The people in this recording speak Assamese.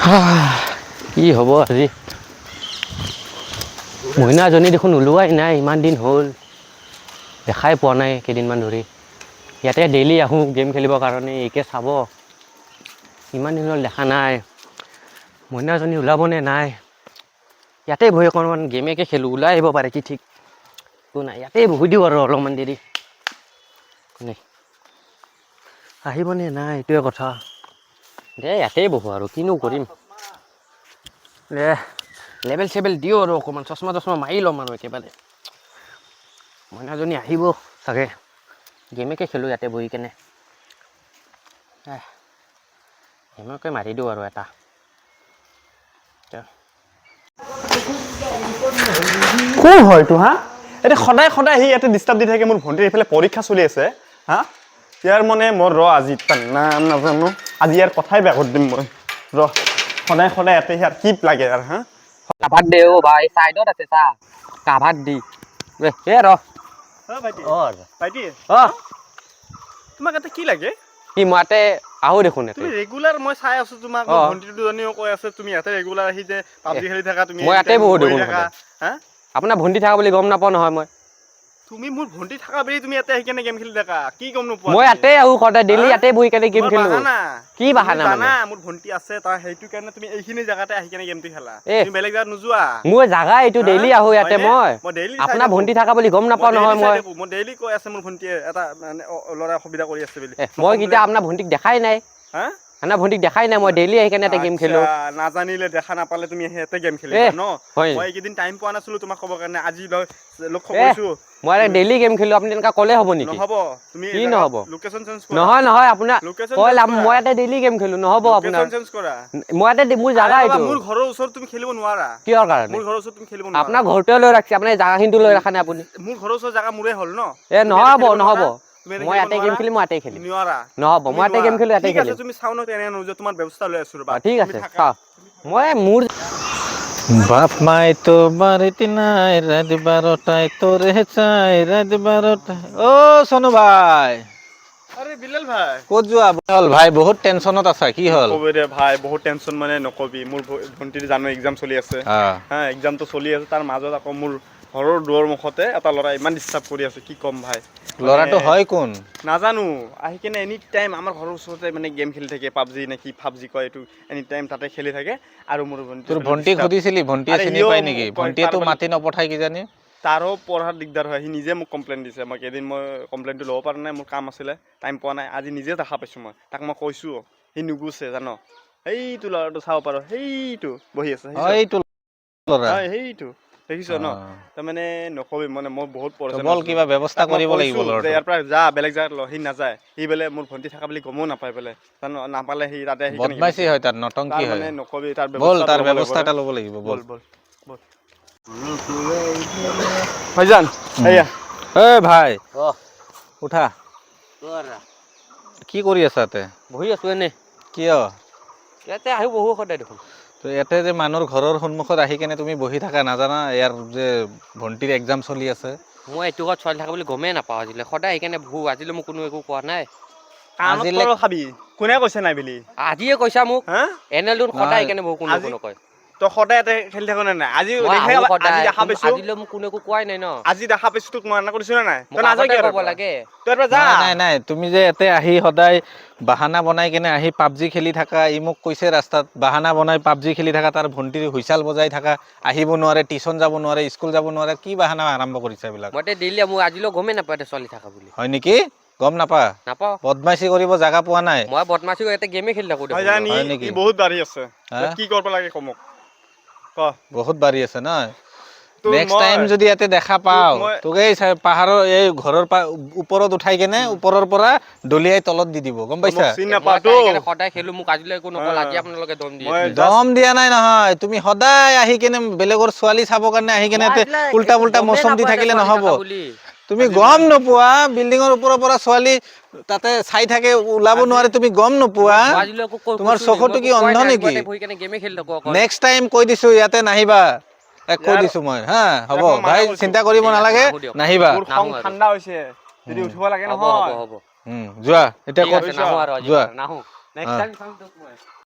কি হ'ব আজি? মইনাজনী দেখোন ওলোৱাই নাই, ইমান দিন হ'ল দেখাই পোৱা নাই। কেইদিনমান ধৰি ইয়াতে ডেইলি আহোঁ গেম খেলিবৰ কাৰণে, এইকে চাব। ইমান দিন হ'ল দেখা নাই, মইনাজনী ওলাবনে নাই? ইয়াতে বহি অকণমান গেমেকে খেলোঁ, ওলাই আহিব পাৰে, কি ঠিক। একো নাই, ইয়াতে বহি দিওঁ আৰু অলপমান দেৰি। নাই, আহিবনে নাই এইটোৱে কথা। দে, ইয়াতে বহোঁ আৰু, কিনো কৰিম। দে, লেবেল চেবেল দিওঁ আৰু অকণমান, চশমা তচমা মাৰি ল'ম আৰু একেবাৰে। মইনাজনী আহিব চাগে। গেমেকে খেলোঁ ইয়াতে বহি কেনে। গেমকে মাৰি দিওঁ আৰু এটা। কোন হয় এইটো? হা, এতিয়া সদায় সদায় আহি ইয়াতে ডিষ্টাৰ্ব দি থাকে। মোৰ ভণ্টিৰ এইফালে পৰীক্ষা চলি আছে। হা, ইয়াৰ মানে মই ৰ আজি তাৰ নাম নাজানো, আজি ইয়াৰ কথাই বেয়া কৰি দিম মই। ৰ, সদায় সদায় ইয়াতে ইয়াৰ কি লাগে আৰু? হা। কাভাত দে অ' ভাই, চাইডত আছে চা, কাভাত দি এ ৰ। ভাইটি। অঁ। ভাইটি। অঁ। তোমাক ইয়াতে কি লাগে? কি, মই ইয়াতে আহোঁ দেখোন ইয়াতে। তুমি ৰেগুলাৰ, মই চাই আছো তোমাক, মোৰ ভণ্টি দুজনীও কৈ আছে, তুমি ইয়াতে ৰেগুলাৰ আহি যে পাবজি খেলি থাকা তুমি। মই ইয়াতে anytime বহো বহি দেখোন থাকা। সদায়। হা। আপোনাৰ ভণ্টি থকা বুলি গম নাপাওঁ নহয় মই। তুমি মোৰ ভণ্টি থাকা বুলি তুমি ইয়াতে আহি কেনে গেম খেলি থাকা, কি গম নোপোৱা মই তুমি? ইয়াতে আহোঁ সদায়, ডেইলি। হা? ইয়াতে বহি কেনে গেম তোমাৰ খেলোঁ। বাহানা। কি বাহানা? তুমি মানে? জানা মোৰ ভণ্টি আছে তাৰ, সেইটো কাৰণে তুমি এইখিনি জেগাতে আহি কেনে গেমটো খেলা। এ। তুমি বেলেগ জেগাত নোযোৱা। মোৰ জাগা এইটো, হা? ডেইলি আহোঁ ইয়াতে। হয়নে? মই মই ডেইলি চাই আপোনাৰ থাকো। ভণ্টি থকা বুলি গম নাপাওঁ নহয় মই। মই ডেইলি কৈ আছে মোৰ ভণ্টিয়ে, এটা মানে ল'ৰাই অসুবিধা কৰি আছে বুলি। এ, মই কেতিয়া আপোনাৰ ভণ্টিক দেখাই নাই। হা? আপোনাৰ ভণ্টিক দেখাই নাই। মই ডেইলি আহি কেনে ইয়াতে গেম খেলোঁ। আচ্ছা, নাজানিলে, দেখা নাপালে তুমি ইয়াতে গেম খেলিবা এ, ন? হয়। মই এইকেইদিন টাইম পোৱা নাছিলো তোমাক ক'বৰ কাৰণে, আজি লক্ষ্য এ, কৰিছো। মই ইয়াতে ডেইলি গেম খেলোঁ, আপুনি তেনেকুৱা ক'লে হ'ব নেকি? নহ'ব। তুমি কি নহ'ব? লোকেশ্যন চেঞ্জ কৰা। নহয় নহয়, আপোনাৰ লোকেশ্যন কৈ লাভ, মই ইয়াতে ডেইলি গেম খেলোঁ, নহ'ব আপোনাৰ। লোকেশ্যন চেঞ্জ কৰা। মই ইয়াতে, মোৰ জাগা আৰে বাবা, এইটো। মোৰ ঘৰৰ ওচৰত তুমি খেলিব নোৱাৰা। কিহৰ কাৰণে? মোৰ ঘৰৰ ওচৰত তুমি খেলিব নোৱাৰা। আপোনাৰ ঘৰটোৱে লৈ ৰাখিছে, আপোনাৰ জাগাখিনিটো লৈ ৰাখা নাই আপুনি। মোৰ ঘৰৰ ওচৰৰ জাগা মোৰে হ'ল ন? এ, তুমি নহ'ব। ইয়াতে খেলিব নহ'ব। নোৱাৰা? তুমি ইয়াতে মই খেলিব ইয়াতে গেম নোৱাৰা? খেলিম, মই ইয়াতে খেলিম। নোৱাৰা। নহ'ব। তুমি মই ইয়াতে গেম নোৱাৰা। খেলোঁ, ইয়াতে ঠিক আছে, খেলিম। তুমি চাও ন, তেনে নোযোৱা, তোমাৰ ব্যৱস্থা লৈ আছো ৰ'বা। অ, ঠিক তুমি আছে। থাকা। চাওঁ মই মোৰ বাপ মাই তো বাড়িতে নাই, ৰাত 12টায় তোৰে চাই, ৰাত 12টায়। অ সোনু ভাই। আৰে বিলাল ভাই। ক'ত যোৱা হ'ল ভাই? বহুত টেনচনত আছা, কি হ'ল? নকবি দে ভাই, বহুত টেনচন মানে নকবি। মোৰ ভণ্টিৰ জানো এক্সাম চলি আছে। হা, এক্সামটো চলি আছে, তাৰ মাজত আকৌ মোৰ ঘৰৰ দুৱাৰ মুখতে এটা ল'ৰা ইমান ডিষ্টাৰ্ব কৰি আছে, কি ক'ম ভাই। ল'ৰাটো মানে হয় কোন? নাজানো, আহি কেনে এনি টাইম আমাৰ ঘৰৰ ওচৰতে মানে গেম খেলি থাকে, পাবজি নে কি ফাবজি কয় এইটো, এনি টাইম তাতে খেলি থাকে আৰু মোৰ ভণ্টি তোৰ ভণ্টিক সুধিছিলি? ভণ্টিয়ে আৰে চিনি সিও পায় নেকি? মোক কয়, ভণ্টিয়েতো তাৰ মাতি নপঠাই কিজানি। তাৰো পঢ়াৰ দিগদাৰ হয়। সি নিজে মোক কমপ্লেইন দিছে। মই কেইদিন মই কমপ্লেইনটো ল'ব পৰা নাই, মোৰ কাম আছিলে, টাইম পোৱা নাই। আজি নিজে দেখা পাইছোঁ মই তাক, মই কৈছোঁ, সি নুগুচে জান। সেইটো ল'ৰাটো চাব পাৰ, সেইটো বহি আছে। অ, এইটো ল'ৰা? হয়, সেইটো দেখিছ ন? তাৰমানে নকবি, মানে মই বহুত তো পৰেচান বল, আছিলোঁ। কিবা ব্যৱস্থা তাক মই কৰিব লাগিব কৈছোঁ যে ল'ৰাটো। ইয়াৰ পৰা যা, বেলেগ জেগাত ল। সি নাযায়। সি বোলে মোৰ ভণ্টি থকা বুলি গমো নাপায় বোলে জান। নাপালে সি তাতে আহি কেনে বদমাইচি হয়, তাত নটংকি তাৰ হয়। মানে নকবি, তাৰ বল, ব্যৱস্থা তাৰ ল'ব লাগিব ব্যৱস্থা ৰে। এটা ল'ব লাগিব, বল। বল বল বল ভাইজান, এয়া। এ ভাই। অ। উঠা, কি কৰি আছা তাতে? বহি আছো এনে। কিয়? ইয়াতে আহি বহু সদায় দেখোন। তো ইয়াতে যে মানুহৰ ঘৰৰ সন্মুখত আহি কেনে তুমি বহি থাকা, নাজানা ইয়াৰ যে ভণ্টিৰ এক্সাম চলি আছে? মই এইটো ঘৰত ছোৱালী থকা বুলি গমেই নাপাওঁ আজিলৈ। সদায় সেইকাৰণে বহু, আজিলৈ মোক কোনো একো কোৱা নাই। কাণত তল খাবি, কোনে কৈছে নাই বুলি? আজিয়ে কৈছা মোক। হা? এনে দেখোন সদায় নহয়। সেইকাৰণে বহু, কোনো একো নকয়। তই সদায় ইয়াতে খেলি থাক নে নাই? আজি মই দেখা আহো আজি সদায়, দেখা কিন্তু পাইছো। আজিলৈ মোক কোনো একো কোৱাই নাই ন। আজি দেখা পাইছো, তোক মানা কৰিছো নে নাই? মোক তই নাযায় আগতে কিয়? ক'ব লাগে। তই ইয়াৰ পৰা যা। নাই নাই নাই, তুমি যে ইয়াতে আহি সদায় বাহানা বনাই কেনে আহি পাবজি খেলি থাকা, ই মোক কৈছে, ৰাস্তাত বাহানা বনাই পাবজি খেলি থাকা, তাৰ ভণ্টিৰ হুইচাল বজাই থাকা, আহিব নোৱাৰে, টিউচন যাব নোৱাৰে, স্কুল যাব নোৱাৰে, কি বাহানা আৰম্ভ কৰিছা এইবিলাক? মই এতিয়া ডেইলি, মোক আজিলৈ গমেই নাপাওঁ ইয়াতে ছোৱালী থকা বুলি। হয় নেকি? গম নাপা? নাপাওঁ। বদমাইচি কৰিব জাগা পোৱা নাই। মই বদমাচি কৰি ইয়াতে গেমে খেলি থাকো দেখোন। ভাইজান, হয় নেকি? ই বহুত বাঢ়ি আছে। হা? কি কৰিব লাগে কমক ক। বহুত বাঢ়ি আছে ন? তোৰ নেক্সট টাইম যদি ইয়াতে দেখা পাওঁ, তোক এই পাহাৰৰ এই ঘৰৰ ওপৰত উঠাই কেনে ওপৰৰ পৰা দলিয়াই তলত দি দিব, গম পাইছা? মোক চিনি মই নাপাতো। সেইকাৰণে সদায় খেলো, মোক আজিলৈ একো নকল, আজি আপোনালোকে দম দিয়ে। মই দম দিয়া নাই নহয়, তুমি সদায় আহি কেনে বেলেগৰ ছোৱালী চাবৰ কাৰণে আহি কেনে ইয়াতে উল্টা পুল্টা মৌচম দি থাকিলে নহ'ব। তুমি গম নোপোৱা, বিল্ডিঙৰ ওপৰৰ পৰা ছোৱালী তাতে চাই থাকে, ওলাব নোৱাৰে, তুমি গম নোপোৱা? তোমাৰ চকুটো কি অন্ধ নেকি? গেমে খেলি থাকো অকল। নেক্সট টাইম কৈ দিছো, ইয়াতে নাহিবা। এক কৈ দিছো মই। হা, হ'ব। ইয়াক মই মানা ভাই, কৰিছো। চিন্তা কৰিব ঠিক আছে, নালাগে। নাহো দিয়ক। নাহিবা। মোৰ খং নাহো আৰু। ঠাণ্ডা হৈছে যদি উঠিব লাগে হ'ব। নহয়। হ'ব হ'ব। যোৱা এতিয়া। ঠিক ক'ত আছে, নাহো আৰু আজি যোৱা। নাহো। নেক্সট অ। টাইম চাম তোক মই।